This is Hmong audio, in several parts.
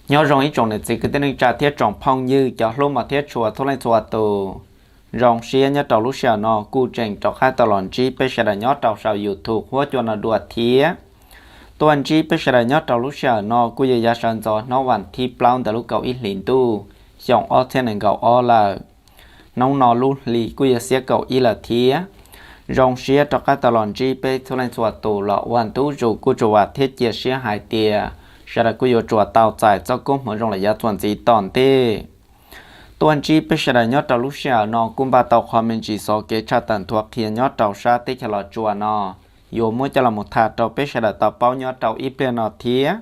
Nyob zoo ib tsoom niam txiv kwv tij neej tsa thiab tsoom phooj ywg cov hlub mos thiab tshua txhua leej txhua tus. Zoo siab nyob rau lub sij hawm no kuj tseem rov qab tau los ntsib peb sawv daws nyob rau saum YouTube huab cua no dua thiab. Tuaj ntsib peb sawv daws nyob rau lub sij hawm no kuj yog yav sawv ntxov hnub vas thib plaub ntawm lub kaum ib hlis ntuj xyoo ob txhiab nees nkaum ob lawm. Hnub no lub hli kuj yog xiab kaum ib lawm thiab. Zoo siab rov qab tau los ntsib peb txhua leej txhua tus los ua ntu zus, kuj tsuas vam thiab cia siab hais tias sawv daws kuj yuav tsuas tau txais txoj koob hmoov zoo lawm yav txuas ntxiv tom ntej. Tuaj ntsib peb sawv daws nyob rau lub sij hawm no kuj npaj tau qhov me ntsis xov kev tshaj tawm nthuav qhia nyob rau sab teb chaws Los Tsuas no, yuav muab coj los mus tham rau peb sawv daws tau paub nyob rau ib pliag no thiab.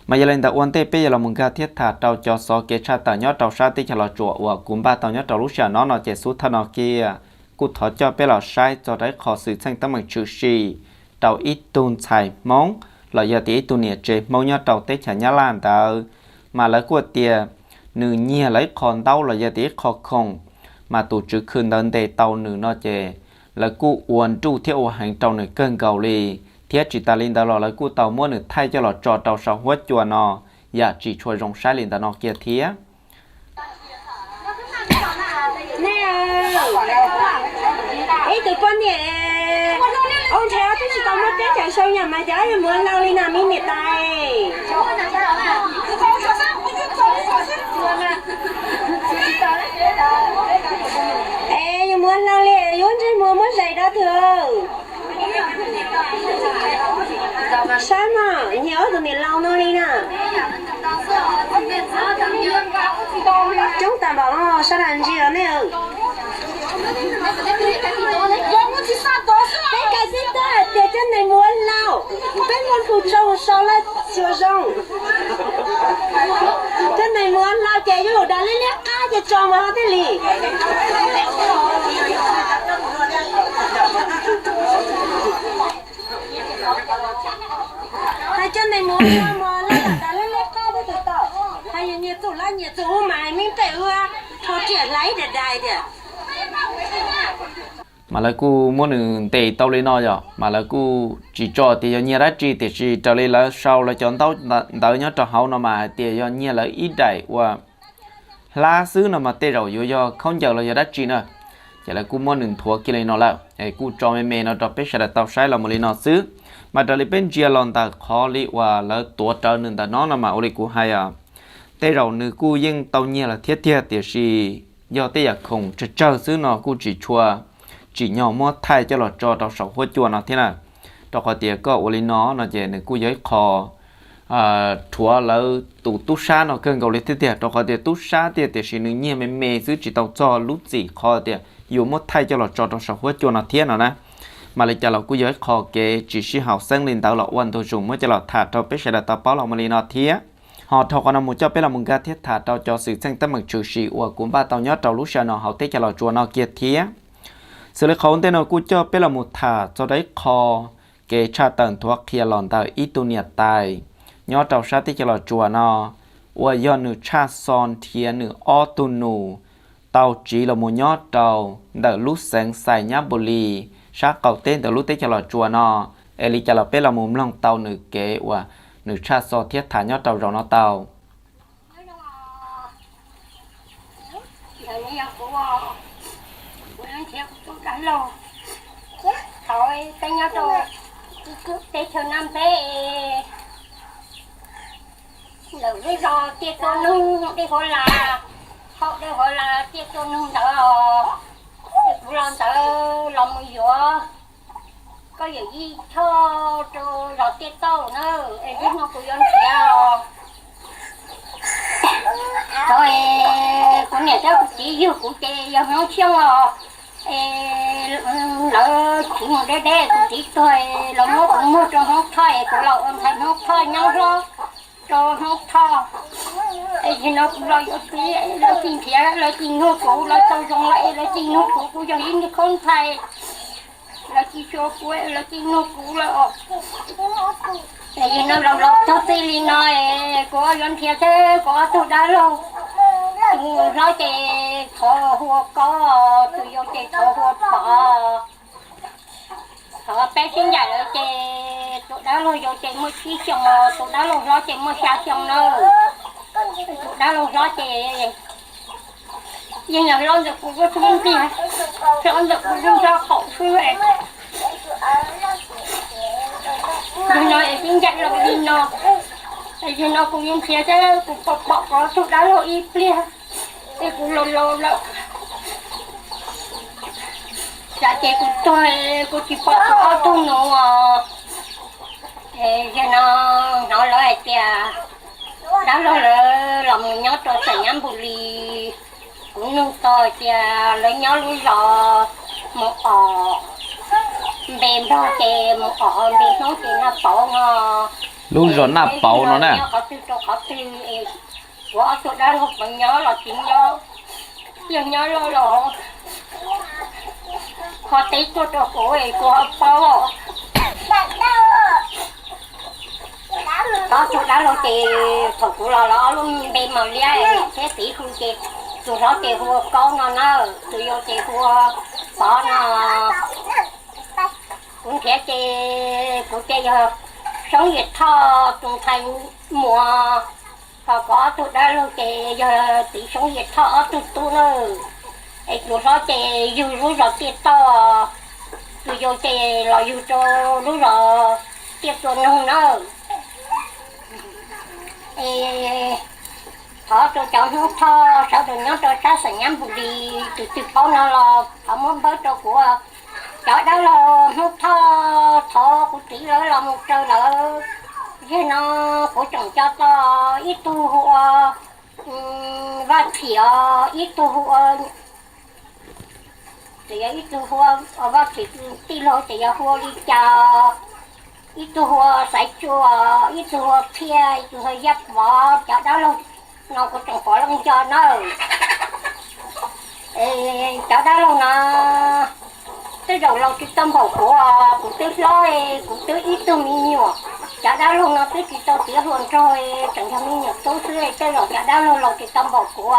Mas yog li ntawd ua ntej peb yuav los mus nkag thiab tham rau cov xov kev tshaj tawm nyob rau sab teb chaws Los Tsuas uas kuv npaj tau nyob rau lub sij hawm no no ces xub thawj no kiag kuj thov coj peb los saib txog rau ib qho xwm txheej teeb meem tshwm sim rau ib tug ntxhais Hmoob los yog tias ib tug niam tsev Hmoob nyob rau teb chaws Nyab Laj ntawd. Mas lawv kuj tias nws nyiag lawv ib qho ntaub los yog tias ib qho khoom, mas tus tswv khw ntawd ntes tau nws no ces lawv kuj ua nruj thiab ua heev rau nws kawg nkaus li, thiab tsis tas li ntawd los lawv kuj tau muab nws thaij coj los tso rau saum huab cua no yam tsis tshua zoo saib li ntawd no kiag thiab. Ib tug poj niam, ua ntshai ob tug tsis tau muab teb chaws sau nyom mas cov yuav muab laus li no me niam tais. Es yuav muab laus li, yuav ntsej muag muab zais dab twg? Saib mas nyiag ob tug niam laus no li na. Coob tas npaum no sawv daws ntsia nej. Peb kais tib tag tias cov neeg muab laus, peb muab hu tso sau lawv xyuas zoo. Cov neeg muab laus ces yuav dag liab liab qab ces tso mas ho thiaj li. Hais cov neeg muab laus mas lawv dag liab liab qab thiab tus tau. Hais yog nyiag txuj lab nyiag txuj ub mas hais meej pem ua rho riam hlais ib daim dais tias. Mas lawv kuj muab nws ntes tau li no yom, mas lawv kuj tsis tso tias yog nyiag dab tsi, tiam sis raws li lawv sau lawv cov ntaub ntawv nyob rau hauv no mas hais tias yog nyiag lawv ib daim ua hlab xwb no mas tej zaum yuav yog khaub ncaws los yog dab tsi na. Ces lawv kuj muab nws nthuav kiag li no lawm es kuj tso me me no rau peb sawv daws tau saib los mus li no xwb. Mas raws li peb ntsia los ntawm qhov li uas lawv tuav rawv nws ntawm no no mas ua li kuv hais, tej zaum nws kuj yeej tau nyiag lawm thiab tiag, tiam sis yog tej yam khoom tsawg tsawg xwb no kuj tsis tshua tsim nyog muab thaij coj los tso rau saum huab cua no thiab na. Rau qhov tias koj ua li no no ces nws kuj yog ib qho rhuav lawv tus tub sab no kawg nkaus li thiab tiag, rau qhov tias tub sab tiag tiam sis nws nyiag me me xwb tsis tau txog lub txim qhov tias yuav muab thaij coj los tso rau saum huab cua no thiab no na. Mas li cas los kuj yog ib qho kev tsis sib haum xeeb li ntawd los ua ntu zus muab coj los tham rau peb sawv daws tau paub los mus li no thiab. Ho dhau qhov no mus coj peb los mus nkag thiab tham rau cov xwm txheej teeb meem tshwm sim uas kuv npaj tau nyob rau lub sij hawm no hauv teb chaws Los Tsuas no kiag thiab. Xws li qhov ua ntej no kuj coj peb los mus tham txog rau ib qho kev tshaj tawm nthuav qhia los ntawm ib tug niam tais nyob rau sab teb chaws Los Tsuas no, uas yog nws tshaj xo nrhiav nws ob tug nus tau tsiv los mus nyob rau ntawm lub xeev Xais Nyab Npus Lis sab qaum teb ntawm lub teb chaws Los Tsuas no. Es li cas los peb los mus mloog tau nws kev uas nws tshaj xo thiab tham nyob rau zaum no tau. Thaum peb nyob rau teb chaws Nam Peb, lawm lub zos Tiaj Tuaj Nug, dej Huav Las, hauv dej Huav Las Tiaj Tuaj Nug ntawd, kuv los ntawd los mus yuav koj yawm yij Choj rau zos Tiaj Tauj na, es hnub no kuv yuav nrhiav os. Thaum kuv niam thiab kuv txiv yug kuv ces yog Hmoob Xyooj os, es lawv txiv mus deb deb kuv txiv tuag, lawv muab kuv muag rau Hmoob Thoj es kuv los ua ntxhais Hmoob Thoj nyob hlob rau Hmoob Thoj. Es nim no kuv los yuav txiv, lawv tsis nrhiav, lawv tsis nug kuv, lawv tau zoo lawm es lawv tsis nug kuv, kuv yog ib niag khaub ntxhais. Lawv tsis xyuas kuv, lawv tsis nug kuv lawm os. Es yog no los los txog txij li no, kuv yuav nrhiav thiab kuv ob tug dab laug. Tus hlob ces thov hu ua Kob, tus yau ces thov hu ua Pov. Thov peb sib ncaim lawm ces tus dab laug yau ces muaj tsib xyoos, tus dab laug hlob ces muaj xya xyoo nawb. Dab laug hlob ces yeej yog hlob ntawm kuv lub xub ntiag, hlob ntawm kuv lub hlob qaum xwb. Yog no es sib ncaim los li no, es yog no kuv yeej nrhiav thiab kuv pom pom kuv ob tug dab laug ib pliag, es kuv los laus lawm. Tsam ces kuv tuag kuv tsis pom kuv ob tug nus os. Yog no hnov lawv hais tias dab laug lawv los mus nyob rau xeem Nyab Npus Lis. Kuv nug tau hais tias lawv nyob lub zos mus om npe Nplog ces mus om npe Hmoob ces Naj Pauv no. Lub zos Naj Pauv no na. Nyob qhov twg rau qhov twg es kuv ob tug dab laug puas nyob los tsis nyob, yog nyob loj los ho teb tuaj rau kuv es kuv ho paub. Ob tug dab laug ces thaum kuv los lawv ob lub npe mas liab, niam thiab txiv hu ces tus hlob ces hu ua Kaub no na, tus yau ces hu ua Pov no. Kuv nrhiav ces kuv ces yog Soob Yias Thoj tus ntxhais muam, ho kuv ob tug dab laug ces yog txiv Soob Yias Thoj ob tug tub na. Es tus hlob ces yug lub zos Tiaj Toj, tus yau ces los yug rau lub zos Tiaj Tua Noog na. Es thov rau cov Hmoob Thoj sawv daws nyob rau sab xeem Nyab Npus Lis, tus twg paub no los thov muab npawb rau kuv. Cov dab laug Hmoob Thoj, thov kuv txiv lawv los mus raws lawv. Yog no kuv tseem nco tau ib tug hu ua Vaj Thim os, ib tug hu ua, txawm yog ib tug hu ua Vaj Thim tij laug txawm yog hu ua li cas, ib tug hu ua Xaiv Tsua, ib tug hu ua Phiaj, ib tug hu ua Yaj Pov. Cov dab laug no kuv tseem pom loj nco nawb. Cov dab laug no tej zaum laus tsis tau npaum kuv, kuv twb hlob, kuv twb ib tug me nyuam. Cov dab laug no twb tsis tau tiav hluas nraug, tseem yog me nyuam tub xwb, tej zaum cov dab laug laus tsis tau npaum kuv.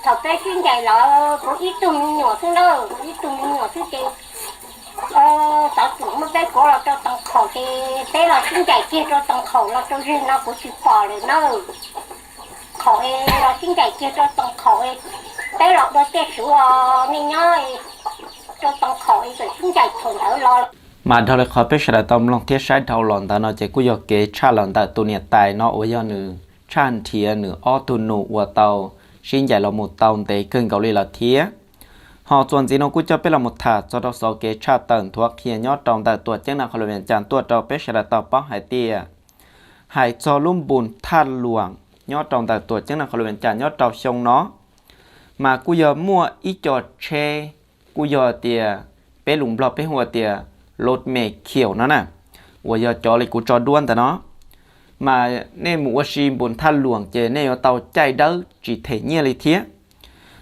Thaum peb sib ncaim lawm kuv ib tug me nyuam xwb nawb, kuv ib tug me nyuam xwb ces tov txim muab peb kuav los rau Tooj Khaum ces peb los sib ncaim kiag rau Tooj Khaum los rau zeg no kuv tsis pom lawm nawb. Khaum es los sib ncaim kiag rau Tooj Khaum, peb los dua tiaj suv os, nej nyob rau Tooj Khaum es txawm sib ncaim thaum ntawd los. Mas dhau li qhov peb sawv daws tau mloog thiab saib dhau los ntawd no ces kuj yog kev tshaj los ntawm tus niam tais no uas yog nws tshaj nrhiav nws ob tug nus uas tau sib ncaim los mus tau ntev kawg nkaus li lawm thiab. Ho txuas ntxiv no kuj coj peb los mus tham txog rau xov kev tshaj tawm nthuav qhia nyob rau ntawm tuam ceeb Naj Qhos Luas Vias Cas tuaj rau peb sawv daws tau paub hais tias hais txog lub npus Thaj Luam nyob rau ntawm tuam ceeb Naj Qhos Luas Vias Cas nyob rau xyoo no, mas kuj yog muaj ib co tsheb, kuj yog tias peb lus Nplog peb hu tias lus me khiaum no na, uas yog cov li kuv tso duab ntawm no. Mas nej mus ua si npus Thaj Luam ces nej yuav tau caij dawb tsis them nyiaj li thiab.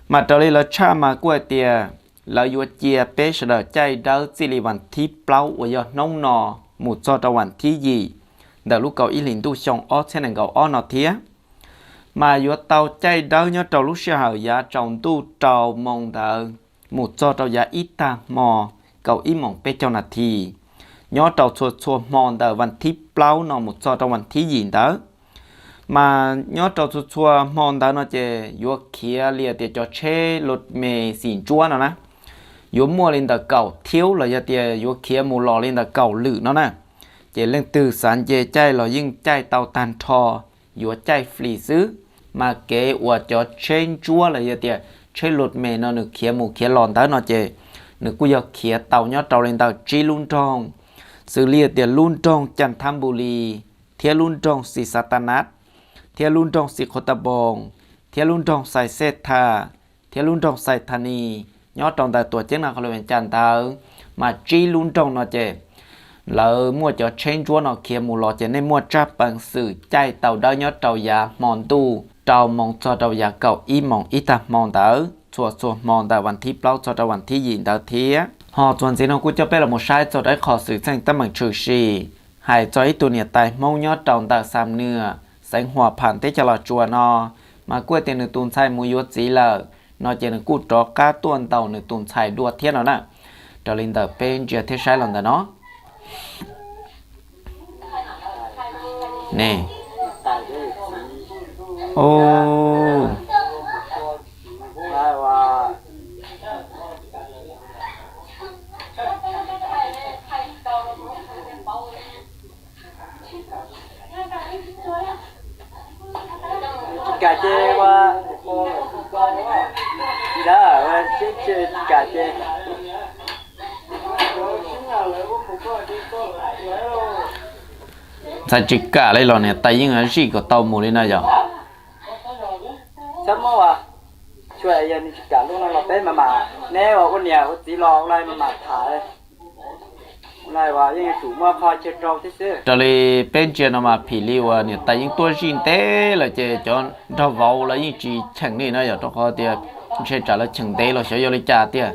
Mas raws li lawv tshaj mas kuj hais tias lawv yuav cia peb sawv daws caij dawb txij li vas thib plaub uas yog hnub no mus txog rau vas thib yim ntawm lub kaum ib hlis ntuj xyoo ob txhiab nees nkaum ob no thiab. Mas yuav tau caij dawb nyob rau lub sij hawm yav tsaus ntuj rau moos ntawd mus txog rau yav ib tag hmo kaum ib moos peb caug nas this, nyob rau txhua txhua hmo ntawm vas thib plaub no mus txog rau vas thib yim ntawd. Mas nyob rau txhua txhua hmo ntawd no ces yuav khiav li tias cov tsheb lus me xim ntsuab no na, yuav muaj li ntawm kaum thiab los yog tias yuav khiav mus los li ntawm kaum lwm no na. Ces leej twg xav nce caij los yeej caij tau tag nrho, yuav caij flis xwb. Mas kev uas cov tsheb ntsuab los yog tias tsheb lus me no nws khiav mus khiav los ntawd no ces nws kuj yog khiav tau nyob rau li ntawm tsib lub nroog, xws li tias lub nroog Cas Thab Npus Lis, thiab lub nroog Xis Xas Tas Nas, thiab lub nroog Xis Khos Tas Npoos, thiab lub nroog Xais Xej Thas, thiab lub nroog Xais Thas Nis, nyob rau ntawm tuam ceeb Naj Qhos Luas Vias Cas ntawd. Mas tsib lub nroog no ces lawv muaj cov tsheb ntsuab no khiav mus los ces nej muaj tsab peev xwm caij tau dawb nyob rau yav hmo ntuj rau moos txog rau yav kaum ib moos ib tag hmo ntawd txhua txhua hmo ntawm vas thib plaub txog rau vas thib yim ntawd thiab. Ho txuas ntxiv no kuj coj peb los mus saib txog rau ib qho xwm txheej teeb meem tshwm sim hais txog ib tug niam tais Hmoob nyob rau ntawm Xam Nwam, xeev Huas Pham teb chaws Los Tsuas no, mas kuj tias nws tus ntxhais mus yuav txiv lawm no ces nws kuj rov qab tuaj ntaus nws tus ntxhais dua thiab no na. Raws li ntawm peb ntsia thiab saib los ntawm no ne, o Kam ces ua, tsis kam ces, ntxhais tsis kam li los niam tais yeej zij kom tau mus li na yog. Txhob muab ua, tsis kam lub no los peb mam mam, neb ua ua niam ua txiv los ua li mam mam tham. Ua li uas yeej yuav tsum muaj qhov chaw rau thiab xwb. Raws li peb ntsia no mas phim li uas niam tais yeej tuaj zij ntev lawm ces cov nraug vauv lawv yeej tsis cheem li na yog rau qhov tias ntshe tsam lawv cheem ntev los xyov yog li cas tiag.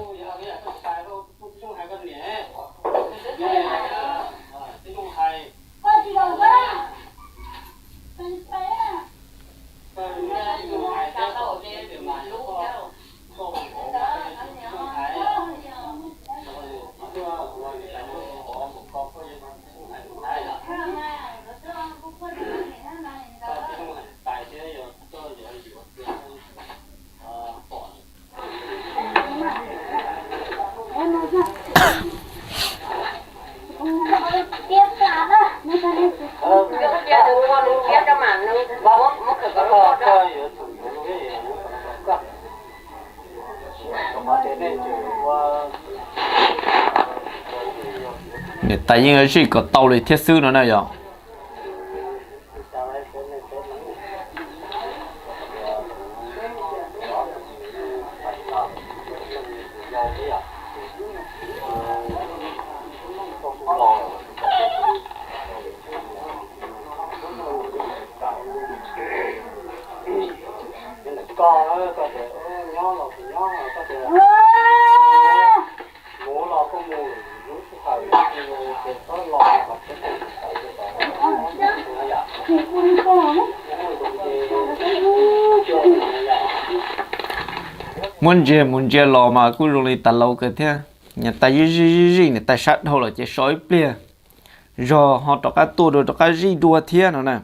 Niam tais yeej zij kom tau li thiab xwb no na yog. Muab ntsia mus ntsia los mas kuj zoo li tas laus kawg thiab. Niam tais zij zij zij niam tais sab dhau lawm ces so ib pliag, zog ho rov qab tuaj dua rov qab zij dua thiab no na.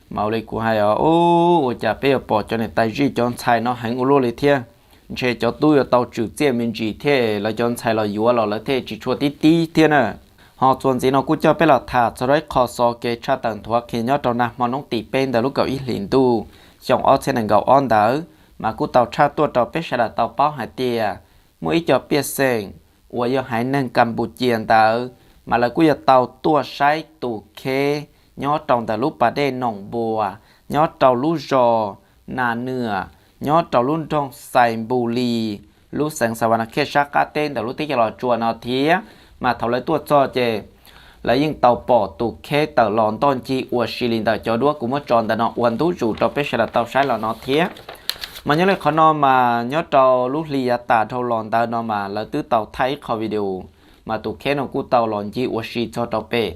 Mas ua li kuv hais os, ua cas peb yuav pom cov niam tais zij cov ntxhais no heev ua luaj li thiab. Ntshe cov tub yuav tau tswm txiaj me ntsis thiab lawv cov ntxhais los yuav los lawv thiaj tsis tshua tib tib thiab na. Ho txuas ntxiv no kuj coj peb los tham txog rau ib qho xov kev tshaj tawm nthuav qhia nyob rau nag hmo hnub tim peb ntawm lub kaum ib hlis ntuj xyoo ob txhiab nees nkaum ob ntawd, mas kuj tau tshaj tuaj rau peb sawv daws tau paub hais tias muaj ib co pej xeem uas yog haiv neeg Kas Pus Cia ntawd, mas lawv kuj yog tau tuaj saib tus kheb nyob rau ntawm lub pas dej Noom Npuas, nyob rau lub zos Nas Nwam, nyob rau lub nroog Xais Npus Lis, lub xeev Xa Va Na Khej sab qab teb ntawm lub teb chaws Los Tsuas no thiab. Mas thaum lawv tuaj txog ces lawv yeej tau pom tus kheb tawm los ntoj ncig ua si li ntawm cov duab kuv muab tso ntawm no ua ntu zus rau peb sawv daws tau saib los no thiab. Mas nyob li qhov no mas nyob rau lub hli yav tas dhau los ntawd no mas lawv twb tau thaij ib qho video, mas tus kheb no kuj tau los ncig ua si txog rau pem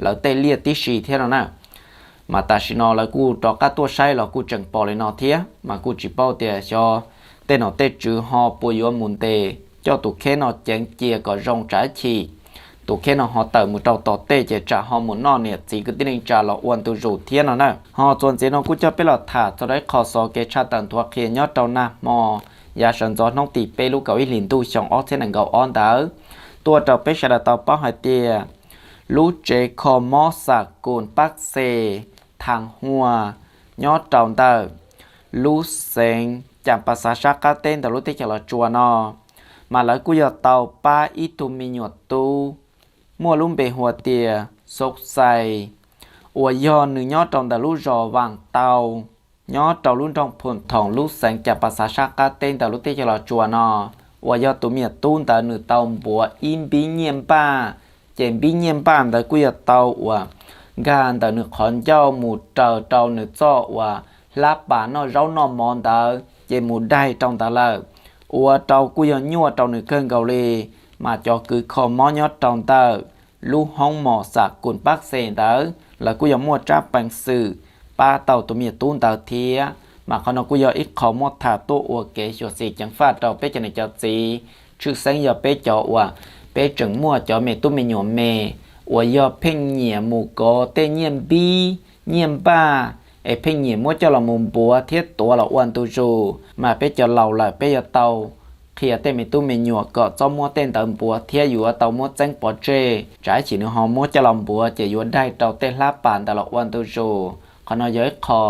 lawv tej liaj tib si thiab no na. Mas tam sim no lawv kuj rov qab tuaj saib los kuj tseem pom li no thiab, mas kuj tsis paub tias xyov tej nom tej tswv ho puas yuav mus ntes coj tus kheb no ceev cia kom zoo tsam ib chim tus kheb no ho tawm mus rau tom tej ces tsam ho mus noj niam txiv kwv tij neej tsa los ua ntu zus thiab no na. Ho txuas ntxiv no kuj coj peb los tham txog rau ib qho xov kev tshaj tawm nthuav qhia nyob rau nag hmo yav sawv ntxov hnub tim peb lub kaum ib hlis ntuj xyoo ob txhiab nees nkaum ob ntawd, tuaj rau peb sawv daws tau paub hais tias lub tsev kho mob Xam Kus Pab Xes Thas Huas nyob rau ntawm lub xeev Cas Pas Xav sab qab teb ntawm lub teb chaws Los Tsuas no, mas lawv kuj yog tau pab ib tug me nyuam tub muaj lub npe hu ua tias Xauv Xais, uas yog nws nyob rau ntawm lub zos Vam Tau, nyob rau lub nroog Phu Thoom lub xeev Cas Pas Xav sab qab teb ntawm lub teb chaws Los Tsuas no, uas yog tus me nyuam tub ntawd nws tau npuav ib npib nyiaj npaj, ces npib nyiaj npaj ntawd kuj yog tau uas nkag ntawm nws qhov ncauj mus raws rau nws txoj uas hlab pas noj zaub noj mov ntawd ces mus daig rau ntawd lawm, ua rau kuj yog nyuaj rau nws kawg nkaus li. Mas cov kws kho mob nyob rau ntawm lub hoob mos Xam Kus Pab Xes ntawd lawv kuj yog muaj tsab peev xwm pab tau tus me nyuam tub ntawd thiab. Mas qhov no kuj yog ib qho muab tham tuaj ua kev xyuam xim ceev faj rau peb cov niam cov txiv, tshwj xeeb yog peb cov uas peb tseem muaj cov me tub me nyuam me uas yog pheej nyiam mus kov tej nyiaj npib nyiaj npaj es pheej nyiam muab coj los mus npuav thiab tuav los ua ntu zus. Mas peb cov laus lawm peb yuav tau qhia tej me tub me nyuam kom txhob muab tej ntawd npuav thiab yuav tau muab txeeb pov tseg, tsam ib chim nws ho muab coj los npuav ces yuav daig rau tej hlab pas ntawd los ua ntu zus. Qhov no yog ib qho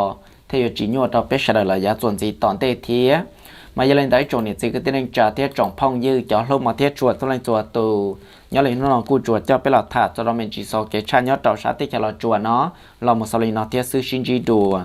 thiab yuav tsis nyuaj rau peb sawv daws los yav txuas ntxiv tom ntej thiab. Mas yog li ntawd ib tsoom niam txiv kwv tij neej tsa thiab tsoom phooj ywg cov hlub mos thiab tshua txhua leej txhua tus, nyob li hnub no kuj tsuas coj peb los tham txog rau me ntsis xaus kev tshaj nyob rau sab teb chaws Los Tsuas no los mus xaus li no thiab xwb, sib ntsib dua.